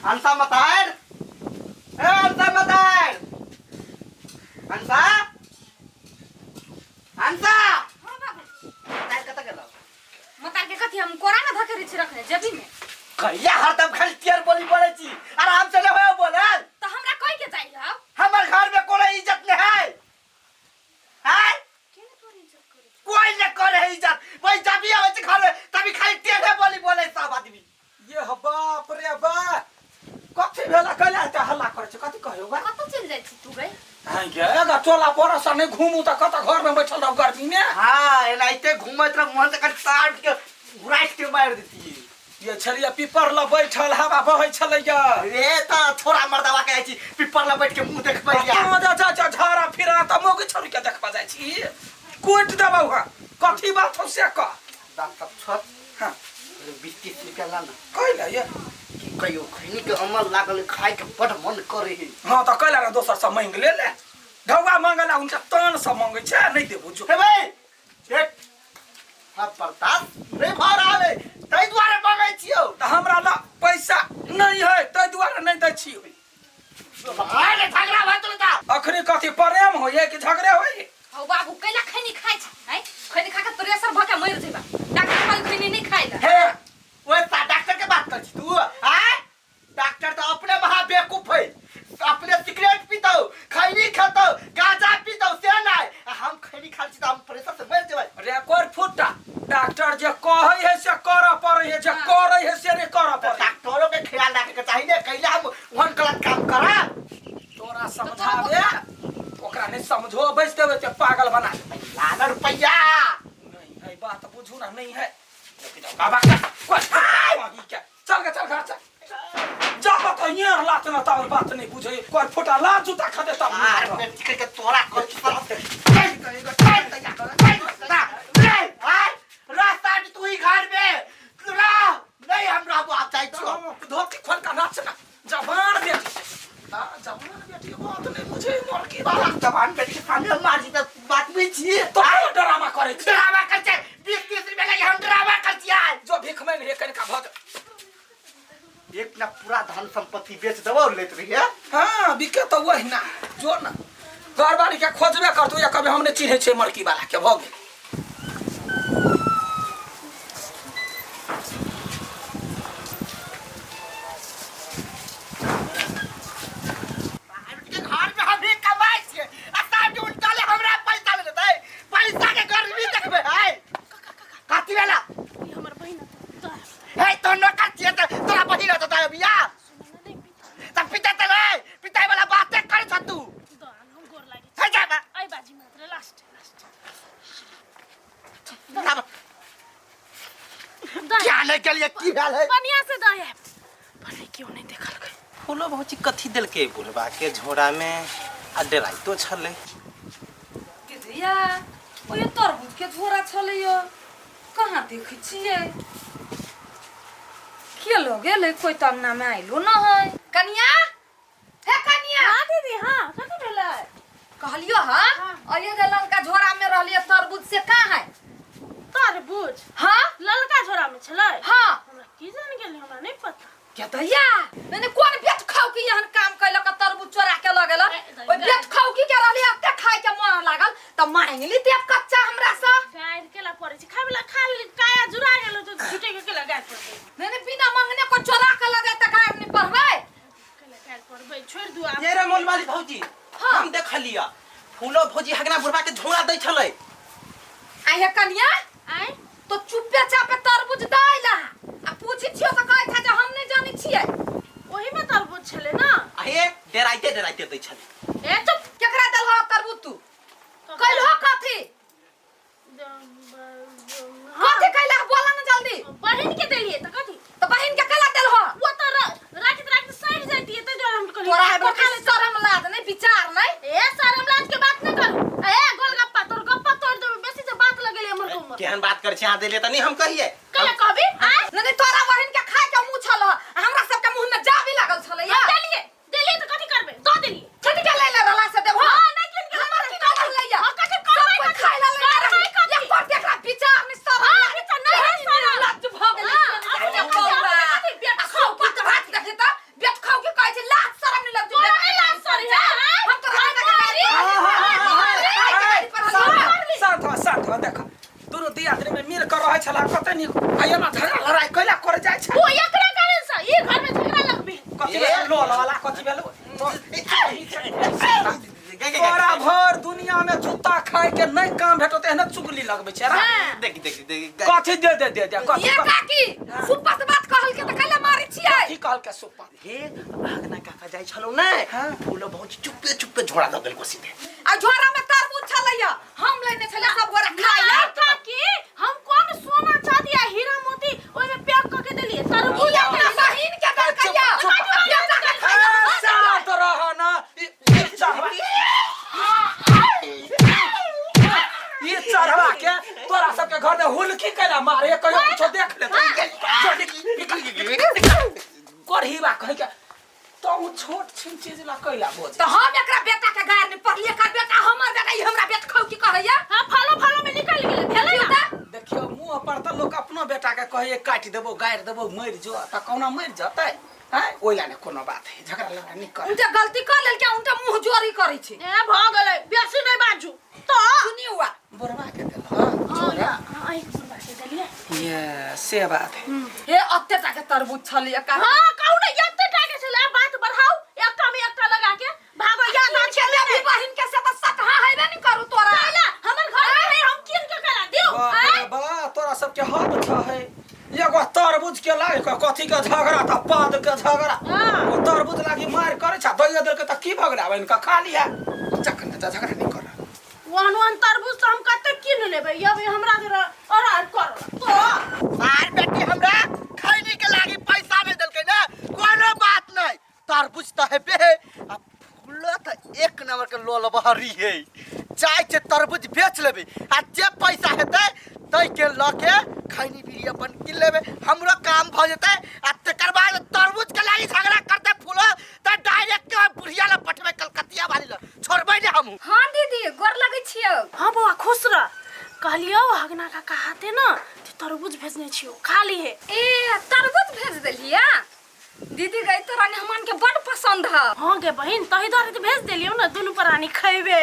हंसा मतार ए हंसा मतार हंसा हंसा हाँ बाबू तार कतऽ गेलौ मतार के कथी हम कोरा में धके छी रखने जेबी में कहिया हरदम खाली टेर बोली बोलै छी आराम से नहीं होय बोलल तो हमरा कहि के जाइ हौ हमर घर में कोनो इज्जत नहीं है हैं के ने तोर इज्जत करै छौ? कोई नहीं करे है इज्जत वही जब भी आवे छै घर में तभी खाली टेढ़े बोली बोले सब आदमी ये ह बाप रे बा कथी भेला कैला एते हल्ला करै छै कथी कहियो बा कतऽ चलि जाइ छी तू गई आइ गे गा टोला पड़ोस नहि घूमू तऽ कतऽ घर में बैठल रहू गर्मी में हाँ एनाहिते घूमैत रह मन से कनि साट के घुराइट के मारि देतियै ये छलियै पीपर लग बैठल हवा बहै छलैया रे तऽ छोरा मर्दवा के जाइ छी पिपर लग बैठ के मुंह देखबै या तों जा जा जा झाड़ा फिरा तऽ मौगी छोड़ी के देखबा जाइ छी कुटि देबौ हँ कथी बात हौ से कह दाम सब छत हाँ 20-30 रुपया ला ना कैला ये की कहियो खैनी के अमल लागल खाय के बड़ मन करे है हाँ तऽ कैला ने दोसर से मांगि ले ले ढौआ मांगला हुनका तान से मांगै छै नहि देबो जो हे भाई एक हाँ बर्दाश्त नहीं भऽ रहल है ताहि दुआरे मांगै छियौ तऽ हमरा लग पैसा नहि है ताहि दुआरे नहि दै छियौ अरे झगड़ा भऽ गेल तऽ अखनी कथी प्रेम होइए कि झगड़े होइए हौ बाबू कैला खैनी खाइ छै आँय खैनी खा के प्रेशर भऽ के मरि जेबा डॉक्टर कहल खैनी नहीं खाइ ला हे ओए सा डॉक्टर के बात कर छी तू आय डॉक्टर तो अपने महा बेवकूफ है अपने सिगरेट पीतौ खैनी खेतौ गांजा पीतौ से नहीं आ हम खैनी खाइ छी तऽ हम प्रेशर से मरि जेबै रिकॉर्ड फुटा डॉक्टर जे कहै है से करऽ पड़ै है जे करै है से नहि करऽ तऽ पड़ै है। डॉक्टरों के ख्याल रखे के चाही ने कैला हम ओहन गलत काम करब तोरा समझाबे ओकरा नहि समझो बैस देबै ते पागल बना देबै लाना रुपैया नहीं है बात बुझू ना नहीं है लेकिन जाओ बाबा का कोई वहीं के चल के चल घर चल जा बता ये लात ना तावर बात नहीं बुझे कोई फोटा लात जूता खा दे तब आर बेटी के तोरा कर तरफ से रास्ता तू ही घर में रह नहीं हम रहबो आप जाइ छियो धोती खोल का नाच ना जवान बेटी हाँ, जवान बेटी बात नहीं बुझे मोर की बात जवान बेटी के सामने हम मार जी बात नहीं छिए तो ड्रामा करे छी ड्रामा कर छै 20-30 रुपया लगे हम ड्रामा कर छियै जो भीख मांग रे कनिका भऽ एक ना पूरा धन संपत्ति बेच देबो लेत रहिए हाँ बिके तो वही ना जो ना घरवाली के खोजबे करतौ या कभी हम नहीं चिन्है छियै मड़की वाला के भऽ गेल के घर में हम ही कमाई छियै आ साठ उल्टा ले हमरा पैसा ले लेतै पैसा के गर्मी देखबै है कथी भेला ई हमर बहिन तो हे तो नौकर छियै तऽ तोरा बहिन होतौ तऽ बियाह सुन नहीं पिता तऽ पिता तऽ नहीं पिताई वाला बाते करै छ तू दहन हम गोर लागे हे जा बा आई बाजी मात्र लास्ट लास्ट अब क्या नहीं के लिए की भेल है बढ़िया से दहे पर क्यों नहीं देखल गई फूलो भौजी कथी देलकै बुढ़बा के झोरा में आ डराइतो छलै के धिया ओए तरबूज के झोरा छलै यो कहाँ देखै छियै के लऽ गेलै कोइ तऽ अंगनामे आइलो न है कनिया हे कनिया हां दीदी हां कथी भेलै कहलियो हाँ अये जे ललका झोरा में रहलिए तरबूज से कहाँ है तरबूज हाँ ललका झोरा में छलै हाँ हमरा की जान गेलै हमरा नहीं पता के दैया नहीं नहीं कोन बेट खाऊ की एहन काम कैलक आ तरबूज चोरा के लऽ गेल ओइ बेट खाऊ की के रहली एते खाय के मन लागल त मांगली देब कच्चा हमरा से गायर केला पड़ै छै खाय वाला खा लेली काया जुड़ा गेल तो झूठे के केला गायर पड़तै नहीं नहीं बिना मांगने को चोरा के लऽ जाय त गायर नहीं पढ़बै केला गायर पड़बै छोड़ि दू आब ये रे मोलवाली भौजी हाँ। हम देखलिया फूलो भौजी हगना बुढ़बा के झोरा दै छलै आइ हे कनिया आय तो चुपे चापे तरबूज दैला आ पूछी छियो त कहै छै जे हम नहीं जानै छियै ओही में तरबूज छलै ना आ हे डराइते डराइते दै छलै ए चुप केकरा देलहो तरबूज तू कैलहो कथी कथी कैला बोला ना जल्दी बहिन के देलिए त कथी तो बहिन के कैला देलहो वो तो राखित राखित सड़ जाती है तो डर हम कहलिए तोरा है खा ले शरम लाज नहीं विचार नहीं ए शरम लाज के बात नहीं करू ए गोलगप्पा तोर गप्पा तोड़ देबे बेसी जे बात लगेले हमर को केहन बात कर छी अहाँ देलियै तऽ नहि हम कहियै कहिया कहबी आय नहीं नहीं तोरा बहिन के खाय के मुंह छल हमरा सबके मुंह में जाबी लागल छल या देलिए देलिए त कथी करबे दऽ देलिए कथी के ले ले रहला से देबो हां नहीं किन के हमर की ना रहलै या हां कथी करबै सब कोई खाय ला ले करबै कथी एक पर देखला विचार नहीं शरम हां, लाज विचार नहीं है, शरम। लज्ज भऽ गेलै हां, अपने कथी, अपने कथी, बेट खाऊ पत भात देखी त बेट कते नीक आ एना झगड़ा लड़ाई कैला करे जाइ छै ओ एकरा कारण से ई घर में झगड़ा लगबे कथी भेल लोल वाला कथी भेल तोरा भर दुनिया में जूता खाए के नहीं काम भेटो त एहने चुगली लगबै छै रा देखी देखी देखी कथी दे दे दे दे कथी ये काकी सुप्पा से बात कहल के त कैला मारै छियै कथी कहल के सुप्पा हे आगना काका जाइ छलौ ने फूलो बहुत चुप्पे चुप्पे झोड़ा दऽ देलको सीधे आ झोरा में तरबूज छलैया हम लेने छलियै सब गोरा खाइ ना ला काकी हम कोन सोना चांदी आ हीरा मोती ओइ में पैक क के देलिए तरबूज ई अपना बहिन के देलकैया चुप, चुप। बेटा के खाइला ए, शांत रह ना ई चढ़वा ई चढ़वा के तोरा सबके घर में हुलकी कैला मारे कहियो कुछो देख ले करहीबा कहि के तो उ छोट छिन चीज ला कैला बोझ तो हम एकरा बेटा के गार में पड़लिए एकर बेटा हमर बेटा ई हमरा बेट खाउ की कहैया हां फलो फलो में निकल गेलै भेलै ना देखियो मुंह पर त लोक अपनो बेटा के कहिए काटि देबो गारि देबो मरि जो त कौना मरि जतै हैं ओइ ला ने कोनो बात है झगड़ा लड़ा नहीं कर उनटे गलती कर लेलकै उनटे मुंह जोरी करै छै ए भ गेलै बेसी नहीं बाजू तो सुनी हुआ बुढ़वा के देल हां हां आई बुढ़वा के देलिए ये से बात है हे अत्ते टा के तरबूज छलिए का हां कहू ने एते टा के छलै बात बढ़ाऊ एकटा में एकटा लगा के भागो या सुन के लेबी बहिन के से त सटहा हेबे नहीं करू तोरा कैला हमर घर में है हम कीन के करा दियो बाप रे बा तोरा सबके हक छ है एगो तरबूज के लाग के कथी के झगड़ा त पद के झगड़ा हाँ। ओ तरबूज लागी मार करे छ दैया देल के त की भगड़ा इनका खा लिया चक्कर न झगड़ा नहीं कर ओहन ओहन तरबूज तो हम कते कीन लेबै अब हमरा जरा अरार कर तो मार बेटी हमरा खैनी के लागी पैसा नहीं देलकै ने कोनो बात नहीं तरबूज तऽ हेबे है आ फूलो तऽ एक नंबर के लोल बहरी है जाइ छै तरबूज बेच लेबै आ जे पैसा हेतै तै के लऽ के खैनी बीड़ी अपन कीन लेबै हमरो काम भऽ जेतै आ तकर बाद तरबूज के लागी झगड़ा करतै फूलो तऽ डायरेक्ट के बुढ़िया लग पठबै कलकतिया वाली लग छोड़बै ने हमहूँ हाँ दीदी गोर लगै छियौ हाँ बौआ खुश रह कहलियौ हगना काका हाथे न ते तरबूज भेजने छियौ खा लिहे ए तरबूज भेज देलिया दीदी गई तोरा मेहमान के बड़ पसंद है हाँ गे बहिन तही दुआरे तऽ भेज देलियौ ने दुनू प्राणी खैबे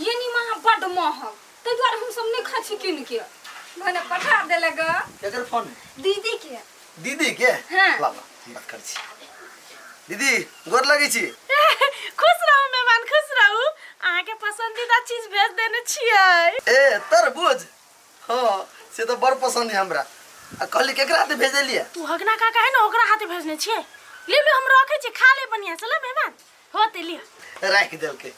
ये नी महा बड महग ताहि दुआरे हम सब नहीं खाइ छी कीन के भने पठा देले ग केकर फोन दीदी के दीदी के हाँ। लावा हम बात करै छी दीदी गोर लगै छी खुश रहू मेहमान खुश रहू अहाँके पसंदीदा चीज भेज देने छियै ए तरबूज हाँ से तऽ बड़ पसंद है हमरा आ कहली केकरा हाथे भेजलियै तू हगना काका है ना ओकरा हाथे भेजने छियै लियौ लियौ हम रखै छी खा ले बढ़िया से ल मेहमान होते लियौ राखि देलकै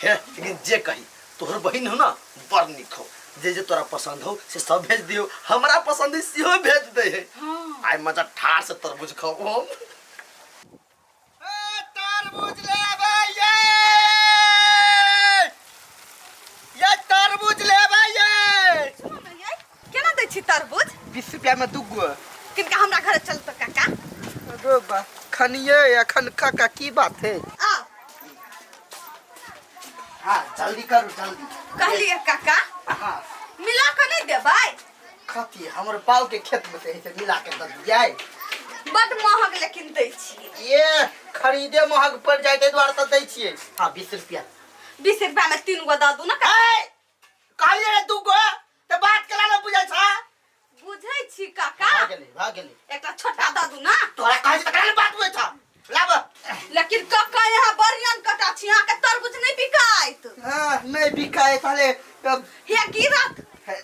हे लेकिन जे कही तोहर बहिन हो ना बड़ नीक हो जे जे तोरा पसंद हो से सब भेज दियो हमरा पसंद है सेहो भेज दे है आइ मजा ठार से तरबूज खाओ हम तरबूज लेबै ये ये तरबूज लेबै ये केना दै छी तरबूज 20 रुपया में दू गो किनका हमरा घर चलतो काका अरे बा खनिए अखन काका की बात है आओ हाँ जल्दी करू जल्दी कहलिए काका हाँ मिला के नहीं देबै कथी हमर बाल के खेत में से है से मिला के दऽ दियै बड महग लेकिन दै छियै ये खरीदे महग पड़ जाए ताहि दुआरे तऽ दै छियै हाँ 20 रुपया 20 रुपया में तीन गो दऽ दू ना काका ए कहलियै रे दू गो तऽ बात केला ने बुझै छ बुझै छी काका भऽ गेलै भऽ गेलै एकटा छोटा दऽ दू ना तोरा कहै छी तऽ केला ने बात बुझै छ लाब लेकिन काका यहाँ बढ़ियन कटा छी अहाँ के तरबूज नहीं बिकायत हाँ नहीं बिकाए ताले तब हे गिरत हे,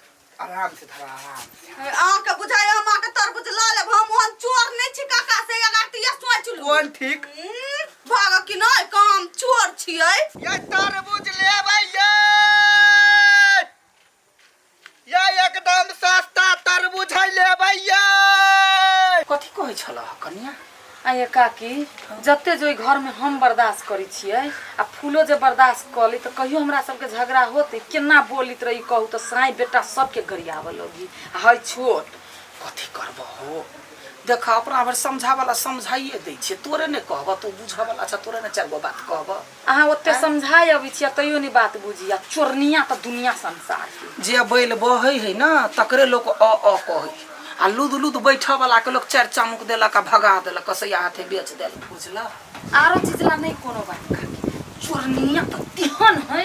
आराम से धरा आराम से अहाँ के बुझाय हम अहाँ के तरबूज लऽ लेब हम ओहन चोर नहीं छी काका से अगर तऽ ये सोच लू कोन ठीक भाग कि नहीं काम चोर छियै ये तरबूज लेबै ये ये एकदम सस्ता तरबूज है लेबै ये कथी कहै छलह कनिया आये काकी जते जो घर में हम बर्दाश्त करै छियै आ फूलो जे बर्दाश्त कऽ ली तऽ कहियो हमरा सबके झगड़ा होतै केना बोलित रही कहू तऽ साँइ बेटा सबके गरियाबऽ लगी आ है छोट कथी करबह हो देख अपना भरि समझावला समझाइए दै छियै तोरे नहि कहबह तू बुझऽवला छ तोरे ने चारि गो बात कहबह अहाँ ओते समझाय अबै छियै तैयो नहि बात बुझिया चोरनिया तऽ दुनिया संसार के जे बैल बहै है ने तकरे लोक अ अ कहै आ लुद लुद बैठऽ वाला के लोक चारि चामुक देलक आ भगा देलक कसैया हाथे बेच देलक बुझलह आरो चीज ला नहीं कोनो बात काकी चोरनिया तऽ तेहन है